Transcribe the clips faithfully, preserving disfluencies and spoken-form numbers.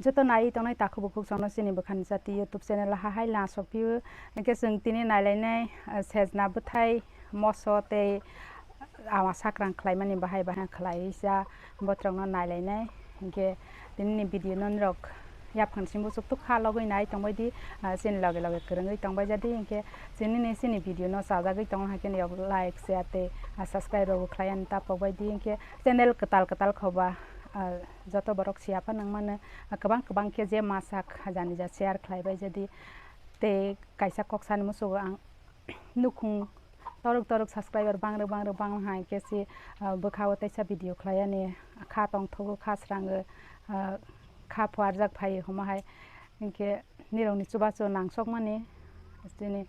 Joto nai tongnai takhuk bukhuk chwngno chini bwkhani jati YouTube channel o hahai lang sok phio. Hinkhe chwng tini nailainai, ah, sejna bwthai, moso tei awa sakrang khlaimani bahai bahai khlaisa botrokno nailainai. Hinkhe tinini video no norok yaphang simi buchuk tuk kha logwi nai tongbai di, ah, chini loge loge kwrwngwi tongbai jadi. Hinkhe chini ni chini video no chajagwi tongna hai khe norok like, share tei, ah, subscribe rok bo khlai ani ta pokbai di. Hinkhe channel kwtal kwtal khoba, ah, joto borok siya phano wng mano, ah, kwbang kwbang khe je ma sak jani ja share khlai bai jadi. Tei kaisa kok sani musugo ang nukhung torok torok subscriber bangrwk bangrwk bang hai khe si, ah, bwkha o teisa video khlai ani kha tongthogo kha srango, ah, kha phuarjak phai homa hai hinkhe nirokni chubachu nangsokmani chini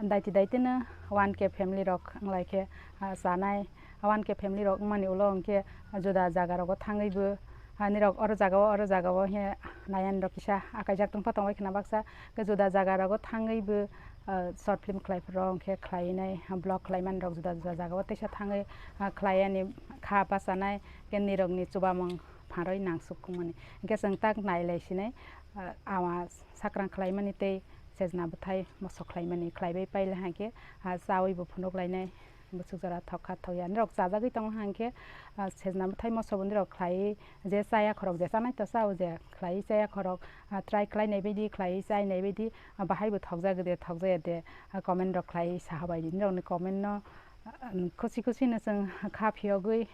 daiti daitino one K family rok wng lai khe, ah, chanai one K family rok wngmani ulo hinkhe juda jaga rogo thangwi bo, ah, nirok oro jaga o oro jaga o hinkhe nai ani rok kisa akaijak tongpha tongbai khna baksa. Khe juda jaga rogo thangwi bo, ah, short film khlai phuru hinkhe khlai nai vlog khlai mani rok juda juda jaga o teisa thangwi, ah, khlai ani kha bachanai khe nirokni chubamung pharwi nangsuk mani. Hinkhe chwng tak nai lai sinai, ah, awa sakrang khlai mani tei sejna bwthai moso khlai mani khlai bai pai le hai khe, ah, chawi bo phunuk lai nai. Buchuk jora thok kha thok ya. Norok chajagwi tongo hang khe, ah, sejna bwthai moso bo norok khlai je chaya khorok je chanai to cha o je khlai chaya khorok, ah, try khlai nai baidi khlai chai nai baidi, ah, bahai bo thok jagwi de thok jaya de, ah, comment rok khlai saha bai di. Norok ni comment no, ah, khusi khusi no chwng kha phiyogwi,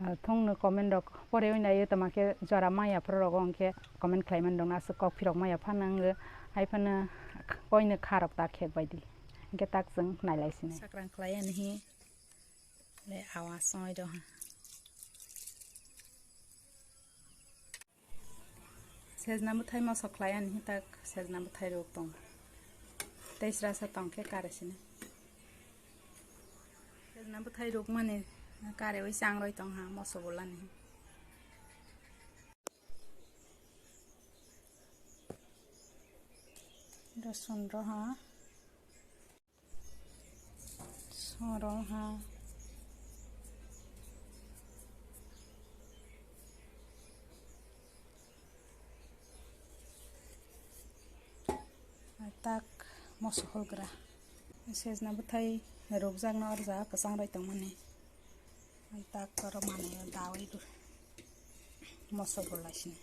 ah, thung no comment rok pore oi nai tama khe jora maya phuru rogo hwnkhe comment khlai mani rok no aswk kok phirok maya phano wngwi hai phano koi no kha rok ta khek bai di. Hinkhe tak chwng nai lai sini. Sakrang khlai ani hi le awa soi do ha. Sejna bwthai moso khlai ani hi tak sejna bwthai rok tong. Tei srasa tong khe kare sini. Sejna bwthai rok mani kare oi chang roi tong ha moso bolani. Rosun ro ha. Sorong ha. Tak moso holgra. Sejna bwthai rukjakno arja kwchang rai tongmani. Tak oro manwi dawi moso bolai sini.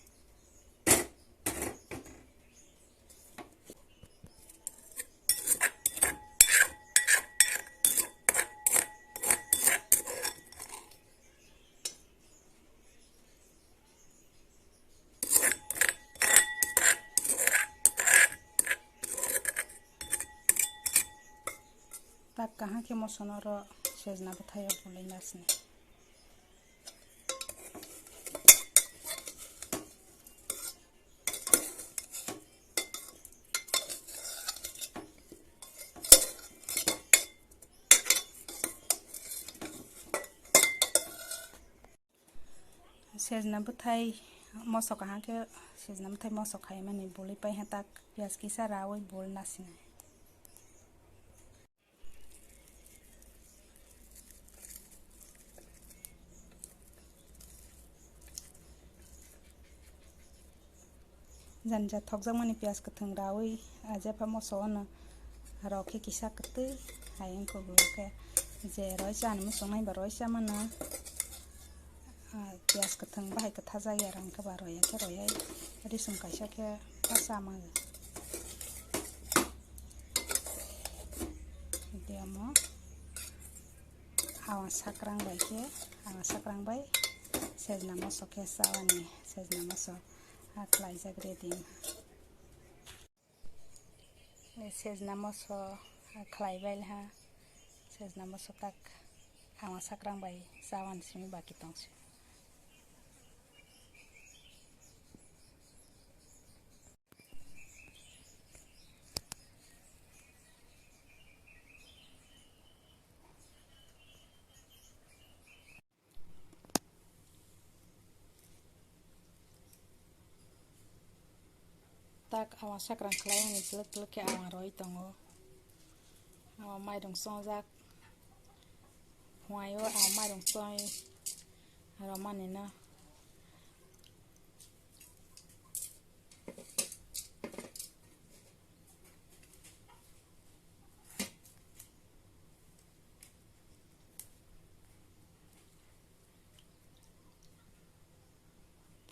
Tak kaham khe moso no oro sejna bwthai rok bolai nasne. Sejna bwthai moso kaham khe sejna bwthai moso khaimani boli pai ha tak piyaj kisa rawi bol nasinai. Jani ja thokjakmani piyaj kwthwng rawi, ah, jepha moso ono rok khe kisa kwtwi hai wngkha bo khe je roi chani muchungnai ba roi cha mano, ah, piyaj kwthwng bahai kwthajak ya rang khe ba roi ya khe roi ya risum kaisa khe ta cha mano. Tei omo awa sakrang bai khe, awa sakrang bai sejna moso khe chawani, sejna moso ha khlaijak ready. Sejna moso ha khlai bai ha, sejna moso tak awa sakrang bai chawani simi baki tongsi. Tak awa sakrang khlai ani twlwk twlwk khe awa roi tongo. Awa mairung chongjak. Phuaio awa mairung choi romani no.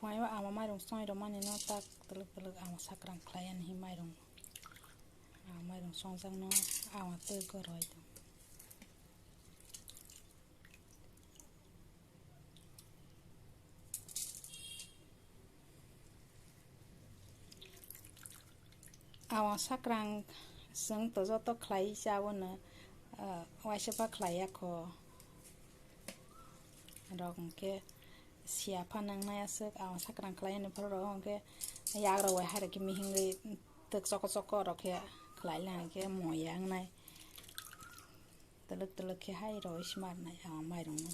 Maiba ama mairung songwi rwmani no tak twlwk twlwk ama sakrang khlai ani hi mairung. Ama mairung songjak no ama twi goroi tong. Ama sakrang chwng to joto khlai chao no, ah, waisa pa khlai ya kho. Rok hwnkhe siya pha nangnai aswk, ah, sakrang khlai ani phuru rok hwnkhe yak rok bai hai rok khe mihingwi twk choko choko rok khe khlai lai hwnkhe moya wngnai. Twlwk twlwk khe hai roi smarnai, ah, mairung no.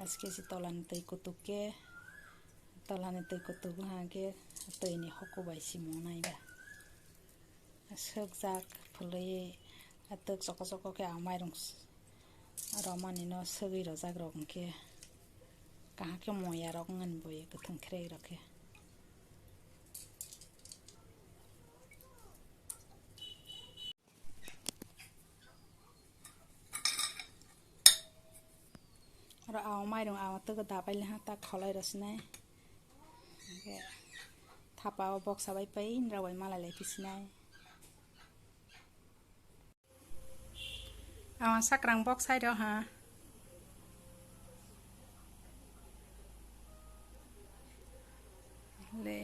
Aske si tolani twi kutuk khe, tolani twi kutuk hwnkhe twi ni hoku bai si monai ba. Swkjak phulwi, a twk choko choko khe ang mairung s-, romani no swgwi rojak rok hwnkhe kaham khe moya rok wngani bo kwthwng khrek rok khe. Oro aw mairung aw twk dabai le ha ta kholai rw sinai. Hwnkhe thapa o boksa bai pai nrw bai malai lai phi sinai. Aw sakrang bok sai rw ha. Le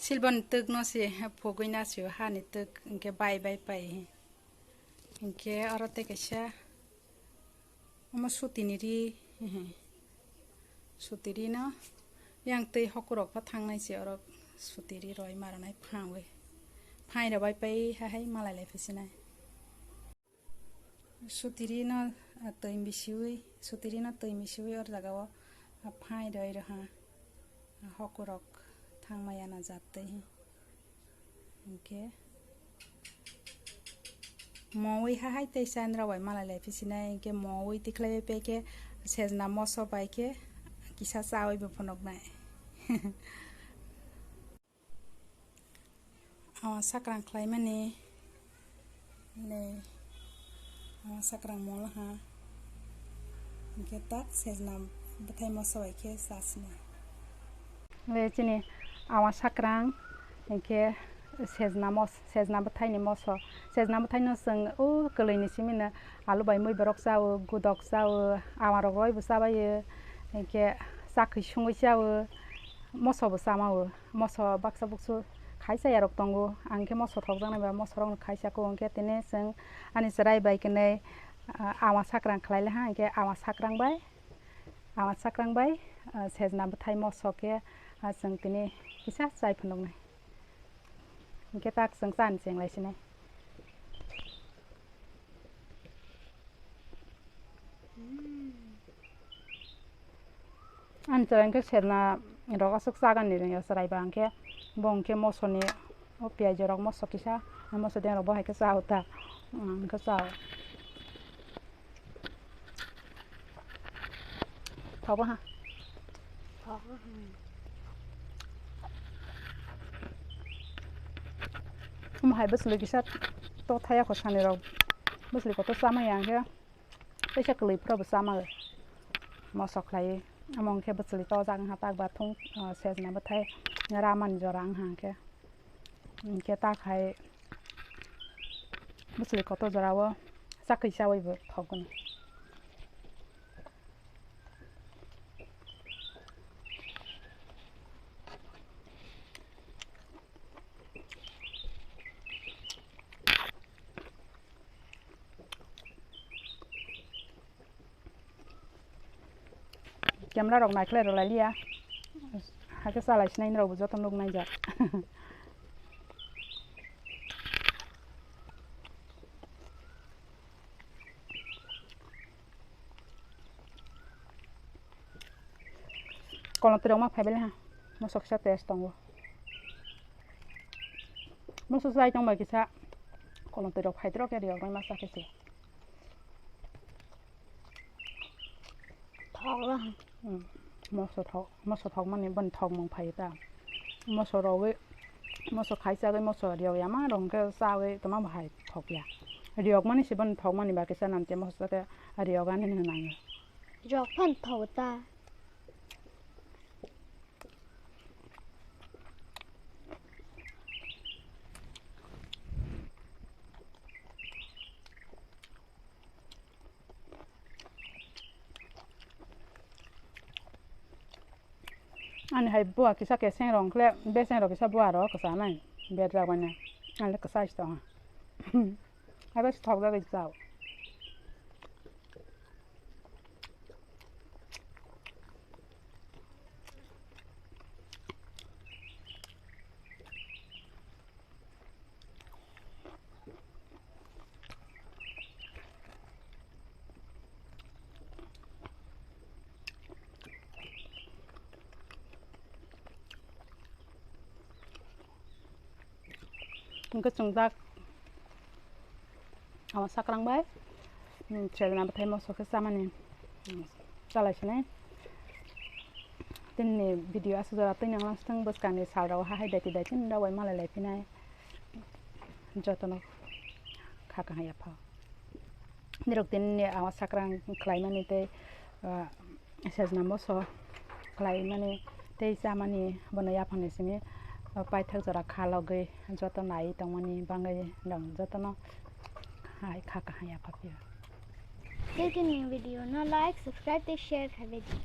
silbon twk no se phugwi na sio hani twk hwnkhe bai bai pai. Hwnkhe oro tei kaisa omo sutini ri, sutini no yang twi hokurok pha thangnai se oro sutini roi maranai phawi. Phai rw bai pai hai hai malai lai phi sinai. Sutiri no, ah, twi misiwi, sutiri no twi misiwi or jaga o, ah, phai roi rw ha, ah, hokurok thang maya na jat twi hi. Hinkhe mowi ha hai tei chandra bai malai lai phi sinai, hinkhe mowi tikhlai bai khe sejna moso bai khe kisa chawi bo phunuk nai. Awa sakrang khlaimani, le, awa sakrang mol ha. Hinkhe tak sejna bwthai moso bai khe chasna. Le chini awa sakrang, hinkhe sejna mos-, sejna bwthaini moso. Sejna bwthaino chwng o kwlwini simino alu bai mui borok chao, gudok chao, awa rok roi bo chabaio, hinkhe chakhwi sungwi chao, moso bo chamao. Moso baksa buksu khaisa yarok tongo, ang khe moso thokjaknai ba moso rokno khaisa kho, hwnkhe tini chwng ani chwrai bai kwnwi, ah, awa sakrang khlai le ha, hwnkhe awa sakrang bai, awa sakrang bai, ah, sejna bwthai moso khe, ah, chwng tini kisa chai phunuknai. Hwnkhe tak chwng chani chenglai sinai. Ani chwrai hwnkhe sejna rok aswk chagan ni rwngya chwrai ba hwnkhe bo hwnkhe mosoni o piyaj rok moso kisa moso den rok bo hai khe cha o ta, hwnkhe cha o. Thogo ha. Omo hai bwswlwi kisa to thaya kho sani rok. Bwswlwi kotor chamaya hwnkhe teisa kwlwi phuru bo chama moso khlaiwi. Omo hwnkhe bwswlwi tojak wngkha tak ba thung, ah, sejna bwthai ramani jora wngkha hwnkhe. Hinkhe tak hai bwswlwi kotor jorao chakhwi chawi bo thokgwno. Camera rok naikhlai rwlai liya, hakhe chalai sinai norok bo joto nuk naijak. Kolom twirok ma phai bele ha, moso kisa test tongo. Moso chai tong bai kisa kolom twirok phai twirok khe riyok bai ma cha khe se. Thok la. Hmm. Moso thok, moso thok mani boni thok mung phai ta. Moso rogwi, moso khai chagwi moso riyok ya ma rong khe chagwi toma bahai thok ya. Riyok mani se boni thok mani ba kisa nam te moso khe riyok ani hinwi nango. Jok phan thaw ta. Ani hai bua kisa keseng rong kle, beseng rok kisa bua rok kisa nai, bed rok bai nai, ani kisa sto ha. Abo si thok dagwi chao. Hwnkhe chwngjak. Omo sakrang bai, hmm, sejna bwthai moso khe chamani, hmm, chalai sinai. Tinini video aswk jora twi nang lang swtwng bwskangni salrok ha hai daiti daiti nini rok bai malai lai phinai. Jotono kha kaham yapha. Nirok tinini omo sakrang khlaimani tei, ah, sejna moso khlaimani tei chamani bono yaphangni simi, o, paithak jora kha logwi joto naiwi tongmani bagwi nwng jotono hai kha kaham yapha phio. Tei chini video no like, subscribe tei share khai bai di.